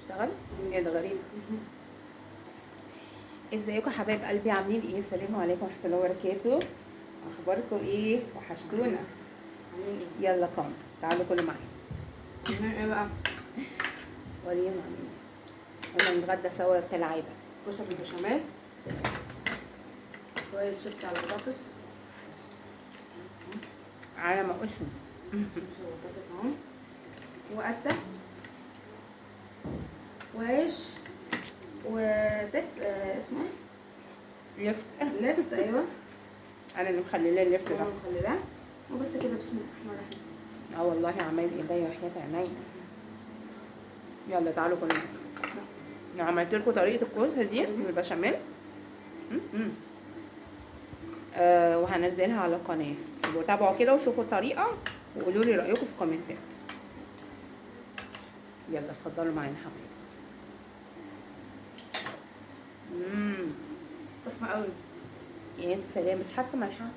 اشتغل؟ ايه ده غريب. ازيكم حبايب قلبي، عاملين ايه؟ السلام عليكم ورحمة الله وبركاته. اخباركم ايه؟ وحشتونا. عاملين ايه؟ يلا قام تعالوا كلوا معايا. عاملين ايه بقى؟ وريهم عاملين ايه. قلنا نتغدى سوا كالعادة. كوسة بالبشاميل، شوية شيبس على بطاطس، على ما قسم شيبس وبطاطس اهو، وقته وعيش وتف اسمه ايه؟ لفت. لفت، ايوه. انا اللي مخلياه اللفت ده. انا مخلياه وبس كده. بسم الله الرحمن الرحيم. والله عمال ايديا وحياة عينيا. يلا تعالوا كلنا. انا عملت لكم طريقه الكوسه دي بالبشاميل وهنزلها على القناة، وتابعوا كده وشوفوا الطريقة وقولوا لي رايكم في الكومنتات. يلا اتفضلوا معانا حبايبي. تحفة قوي. يا سلام، بس حاسه ملحها،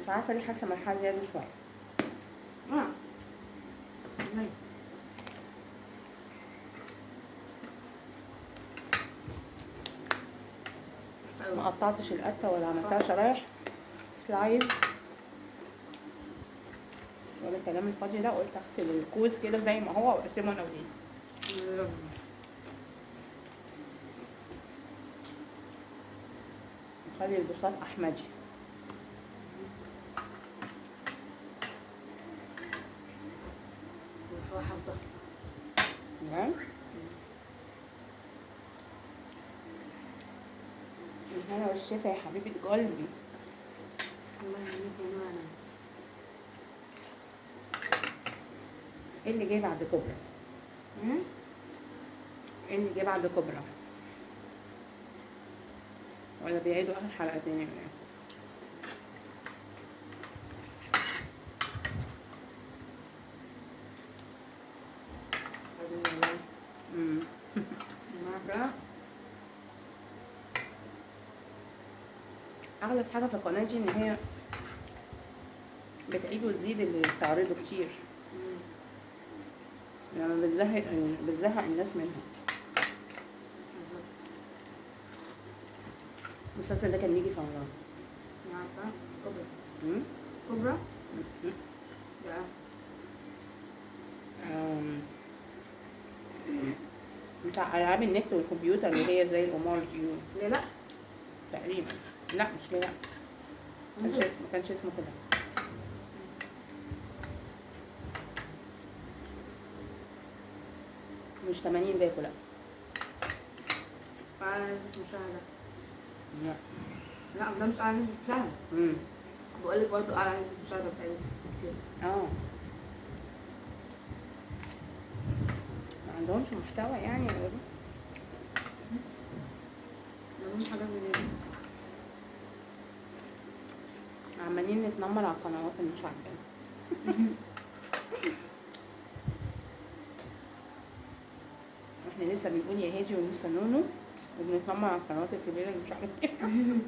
مش عارفه ليه حاسه ملحها زيادة شوية. ما قطعتش القته ولا عملتها شرايح slice ولا الكلام الفاضي ده، قلت اغسل الكوز كده زي ما هو واقسمه انا ودي. نخلي البساط احمدي. تمام. الهنا والشفا يا حبيبة قلبي. الله يهنيك يا نور. ايه اللي جاي بعد كوبرا؟ ايه اللي جاي بعد كوبرا؟ ولا بيعيدوا اخر حلقة تاني ولا ايه؟ اغلى حاجة في القناة دي ان هي بتعيد وتزيد اللي بتعرضه كتير. لما بتزهق الناس منها. المسلسل ده كان بيجي في رمضان. عارفه كوبرا. كوبرا ده بتاع العاب النت والكمبيوتر اللي هي زي القمار دي. ليه لا؟ تقريبا. لا مش ليه لا، ما كانش اسمه كده. مش 80 باكو. لا اعلى نسبة مشاهدة. لا لا ده مش اعلى نسبة مشاهدة. بقول لك برضه اعلى نسبة مشاهدة بتاعت كتير. ما عندهمش محتوى يعني ولا ايه؟ ما عندهمش حاجة جديدة. عمالين نتنمر على القنوات اللي مش عاجبانا. احنا لسه بنقول يا هادي ولسه نونو وبنتنمر على القنوات الكبيرة اللي مش عارفه.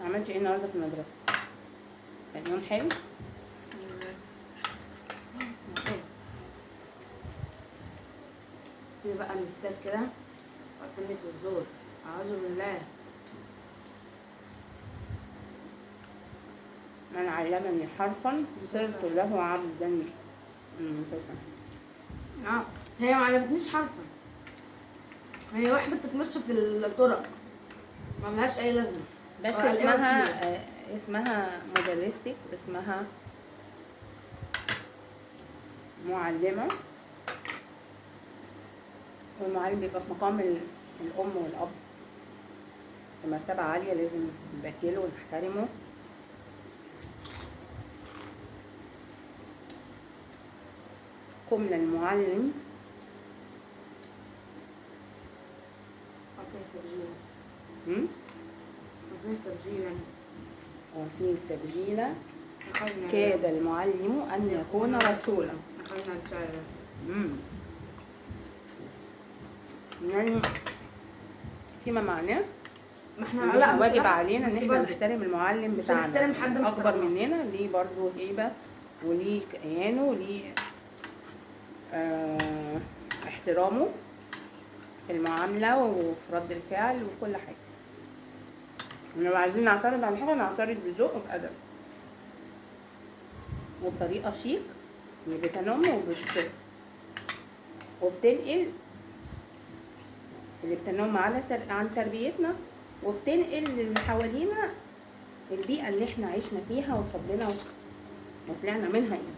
عملت ايه النهارده في المدرسة؟ كان يوم حلو؟ في بقى مسات كده واقفيني في الزور، اعوذ بالله. من علمني حرفا صرت له عبدا. هي ما علمتنيش حرفا، هي واحدة بتتمشى في الطرق ما لهاش اي لازمه. بس اسمها مدرستك، اسمها معلمة، والمعلم بيبقى في مقام الأم والأب في مرتبة عالية، لازم نبجله ونحترمه. قم للمعلم. تبجيلا. وفي التبجيل كاد المعلم أن يكون رسولا. أخذنا الشعر. يعني فيما معناه ما احنا لا واجب علينا ان احنا نحترم المعلم بتاعنا، نحترم حد اكبر مننا، ليه برضه هيبة وليه كيانه وليه احترامه في المعاملة وفي رد الفعل وفي كل حاجة. لو عايزين نعترض على حاجة نعترض بذوق وبادب وبطريقة شيك بتنم وبتنقل اللي بتنم على عن تربيتنا، وبتنقل للي حوالينا البيئة اللي احنا عشنا فيها وتربينا وطلعنا منها ايه.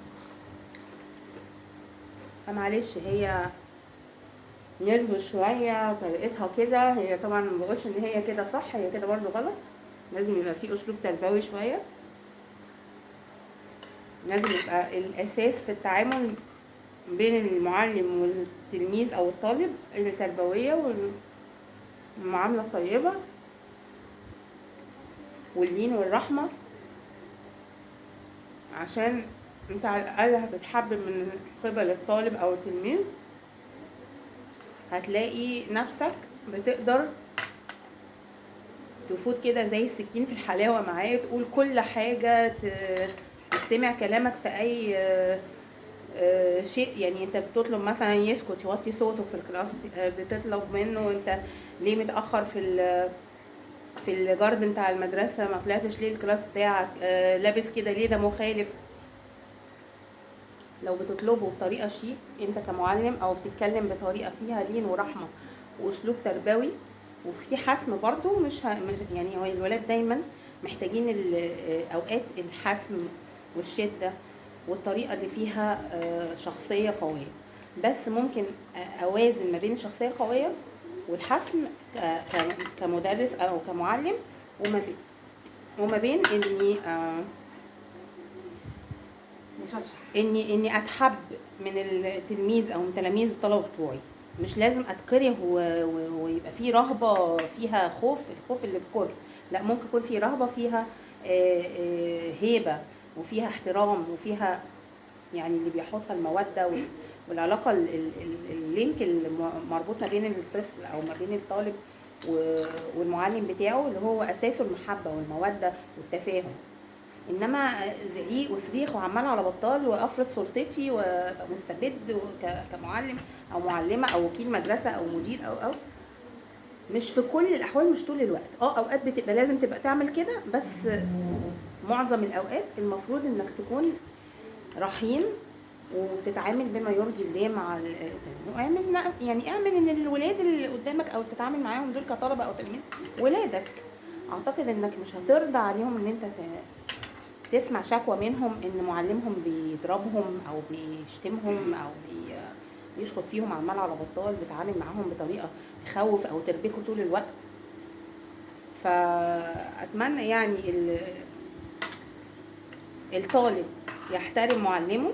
فمعلش هي نرفز شوية طريقتها كده، هي طبعا ما بقولش ان هي كده صح، هي كده برضو غلط. لازم يبقى في اسلوب تربوي شوية، لازم يبقى الاساس في التعامل بين المعلم والتلميذ او الطالب التربوية والمعاملة الطيبة واللين والرحمة، عشان انت على الاقل هتتحبب من قبل الطالب او التلميذ، هتلاقي نفسك بتقدر تفوت كده زي السكين في الحلاوة معاه، تقول كل حاجة، تسمع كلامك في اي شيء. يعني انت بتطلب مثلا يسكت يوطي صوته في ال class، بتطلب منه انت ليه متاخر في ال garden بتاع المدرسة، ما طلعتش ليه ال class بتاعك، لابس كده ليه، ده مخالف. لو بتطلبه بطريقة شيك انت كمعلم، او بتتكلم بطريقة فيها لين ورحمة واسلوب تربوي وفي حسم برضو، مش يعني هو الولاد دايما محتاجين اوقات الحسم والشدة والطريقة اللي فيها شخصية قوية. بس ممكن اوازن ما بين الشخصية القوية والحسم كمدرس او كمعلم، وما بين اني اني اتحب من التلميذ او من تلاميذ الطلبة بتوعي. مش لازم اتكره ويبقى في رهبة فيها خوف، الخوف اللي بكره، لا، ممكن يكون في رهبة فيها هيبة وفيها احترام وفيها يعني اللي بيحطها المودة والعلاقة ال link اللي مربوط ما بين الطفل او ما بين الطالب والمعلم بتاعه، اللي هو اساسه المحبة والمودة والتفاهم. انما زعيق وصريخ وعمال على بطال وافرض سلطتي ومستبد كمعلم او معلمه او وكيل مدرسه او مدير او مش في كل الاحوال، مش طول الوقت. اوقات بتبقى لازم تبقى تعمل كده، بس معظم الاوقات المفروض انك تكون رحيم وبتتعامل بما يرضي الله مع اعمل، يعني اعمل ان الولاد اللي قدامك او تتعامل معاهم دول كطلبه او تلاميذ ولادك. اعتقد انك مش هترضى عليهم ان انت تسمع شكوى منهم ان معلمهم بيضربهم او بيشتمهم او بيشخط فيهم عمال على بطال، بيتعامل معاهم بطريقة تخوف او تربكه طول الوقت. فاتمنى يعني الطالب يحترم معلمه،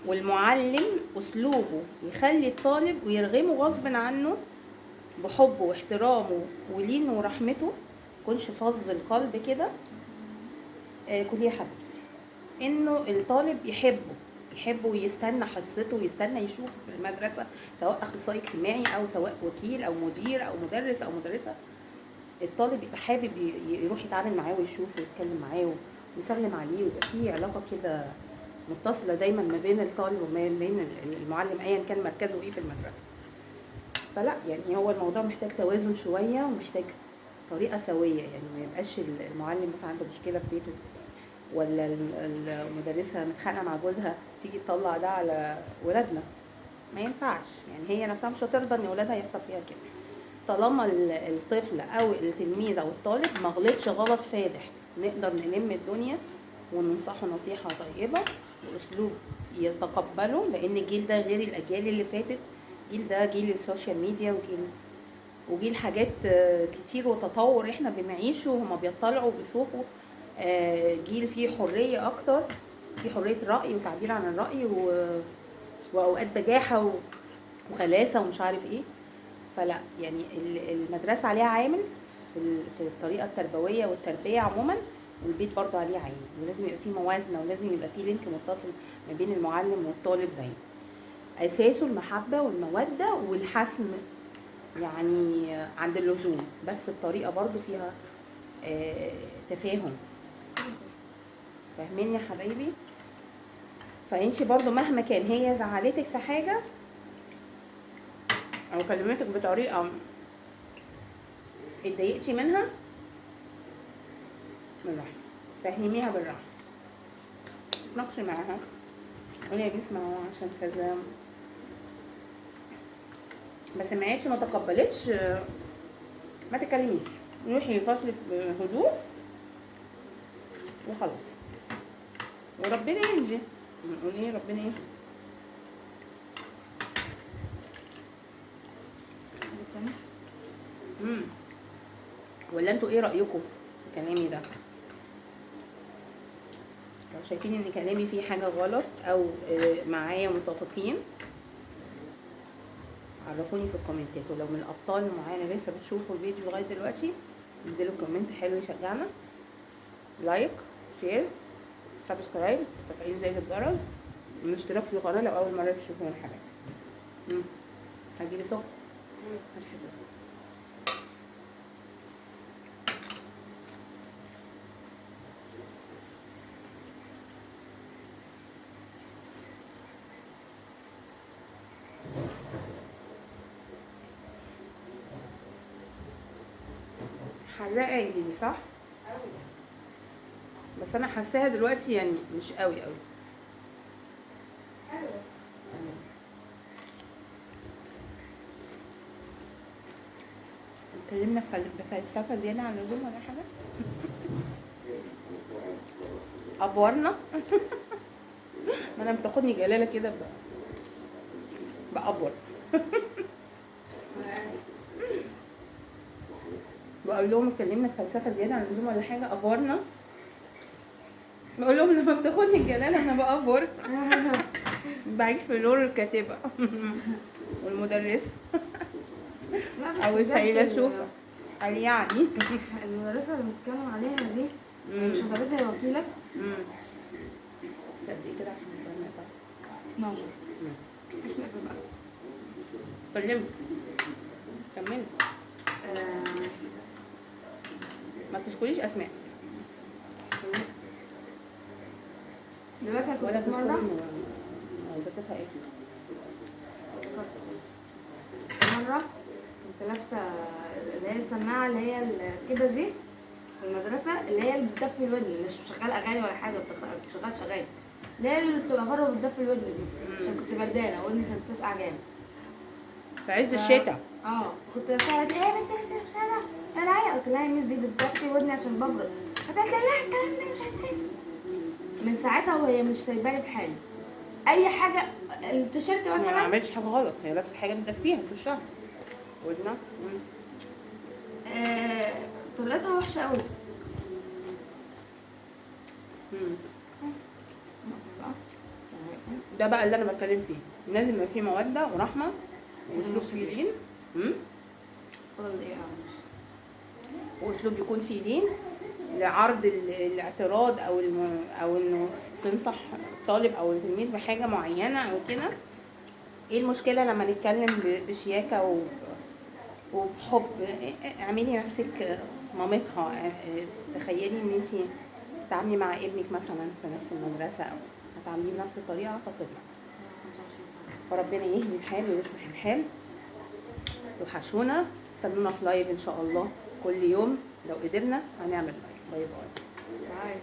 والمعلم اسلوبه يخلي الطالب ويرغمه غصب عنه بحبه واحترامه ولينه ورحمته، يكونش فظ القلب كده. كلية حبيبتي انه الطالب يحبه ويستنى حصته ويستنى يشوفه في المدرسة، سواء اخصائي اجتماعي او سواء وكيل او مدير او مدرس او مدرسة. الطالب يبقى حابب يروح يتعامل معاه ويشوفه ويتكلم معاه ويسلم عليه، ويبقى فيه علاقة كده متصلة دايما ما بين الطالب وما بين المعلم ايا كان مركزه ايه في المدرسة. فلا يعني هو الموضوع محتاج توازن شوية ومحتاج طريقة سوية، يعني ما يبقاش المعلم مثلا عنده مشكلة في بيته ولا المدرسة متخانقة مع جوزها تيجي تطلع ده على ولادنا، ما ينفعش. يعني هي نفسها مش هترضى ان ولادها يحصل فيها كده. طالما الطفل او التلميذ او الطالب ما غلطش غلط فادح، نقدر نلم الدنيا وننصحه نصيحة طيبة واسلوب يتقبله، لان الجيل ده غير الاجيال اللي فاتت. الجيل ده جيل ال social media وجيل حاجات كتير وتطور احنا بنعيشه، وهما بيطلعوا وبيشوفوا. جيل فيه حرية اكتر، فيه حرية رأي وتعبير عن الرأي واوقات بجاحة وغلاسة ومش عارف ايه. فلا يعني المدرسة عليها عامل في الطريقة التربوية والتربية عموما، والبيت برضه عليه عين، ولازم يبقى فيه موازنه، ولازم يبقى فيه link متصل ما بين المعلم والطالب دايما. اساسه المحبة والمودة والحسم يعني عند اللزوم، بس بطريقة برضه فيها تفاهم. فاهمين يا حبايبي؟ فانتي برضو مهما كان هي زعلتك في حاجة او كلمتك بطريقة اتضايقتي منها، بالراحة فهميها، بالراحة اتناقشي معاها، قولي يا بيس ما هو عشان كذا، ما سمعتش ما تقبلتش ما تكلميش، روحي فصلك بهدوء وخلاص، وربنا يهدي. نقول ايه؟ ربنا ايه؟ ولا انتوا ايه رايكم في كلامي ده؟ لو شايفين ان كلامي فيه حاجة غلط او معايا متفقين عرفوني في الكومنتات. ولو من الابطال اللي معانا لسه بتشوفوا الفيديو لغاية دلوقتي، انزلوا comment حلو يشجعنا، like، share، subscribe، تفعيل زر الجرس، والاشتراك في القناة لو اول مرة تشوفونا حبايبي. هتجيبي سخن؟ مش حلو. حراقه يا ليلي صح؟ بس انا حاساها دلوقتي يعني مش قوي قوي. حلوة. اتكلمنا بفلسفة زيادة عن اللزوم ولا حاجة؟ افورنا. ما انا بتاخدني جلاله كده بافور. بقول لهم اتكلمنا بفلسفة زيادة عن اللزوم ولا حاجة، افورنا. بقول لهم لما بتاخدني الجلاله انا بافور. بعيش في دور الكاتبة والمدرسة او الفيلسوفه. قال يعني المدرسة اللي بنتكلم عليها دي مش مدرسه، هي وكيله. قد ايه كده عشان نقطع؟ 12. مش نقفل بقى. كلمت كملي. ما تذكريش اسماء دلوقتي. انا كنت في مرة وظيفتها ايه؟ مرة كنت لابسه اللي هي السماعة اللي هي كده دي في المدرسة، اللي هي اللي بتدفي الودن، مش شغال اغاني ولا حاجة، ما بتشغلش اغاني، اللي هي اللي بتبقى بره وبتدفي الودن دي، عشان كنت بردانه ودني كانت بتسقع جامد في عز الشتاء. كنت لابسها، قالت لي ايه يا بنتي انت لابسها ده؟ يا العيا. قلت لها يا ميس دي بتدفي ودني عشان ببرد. قالت لي لا الكلام ده مش عارفه ايه. من ساعتها وهي مش سايباني بحالي اي حاجة. التيشيرت مثلا ما عملتش حاجة غلط، هي لابسه حاجة مدفيها في وشها ودنا. طريقتها وحشة قوي. ده بقى اللي انا بتكلم فيه، لازم يبقى فيه موده ورحمة واسلوب فيه لين. واسلوب يكون فيه لين لعرض الاعتراض او او انه تنصح الطالب او التلميذ بحاجة معينة او كده. ايه المشكلة لما نتكلم بشياكه وبحب؟ اعملي نفسك مامتها، تخيلي ان انت تتعاملي مع ابنك مثلا في نفس المدرسة او هتعامليه بنفس الطريقة، اعتقد لا. فربنا يهدي الحال ويصلح الحال. وحشونا، استنونا في live ان شاء الله كل يوم لو قدرنا هنعمل live. bye bye. bye.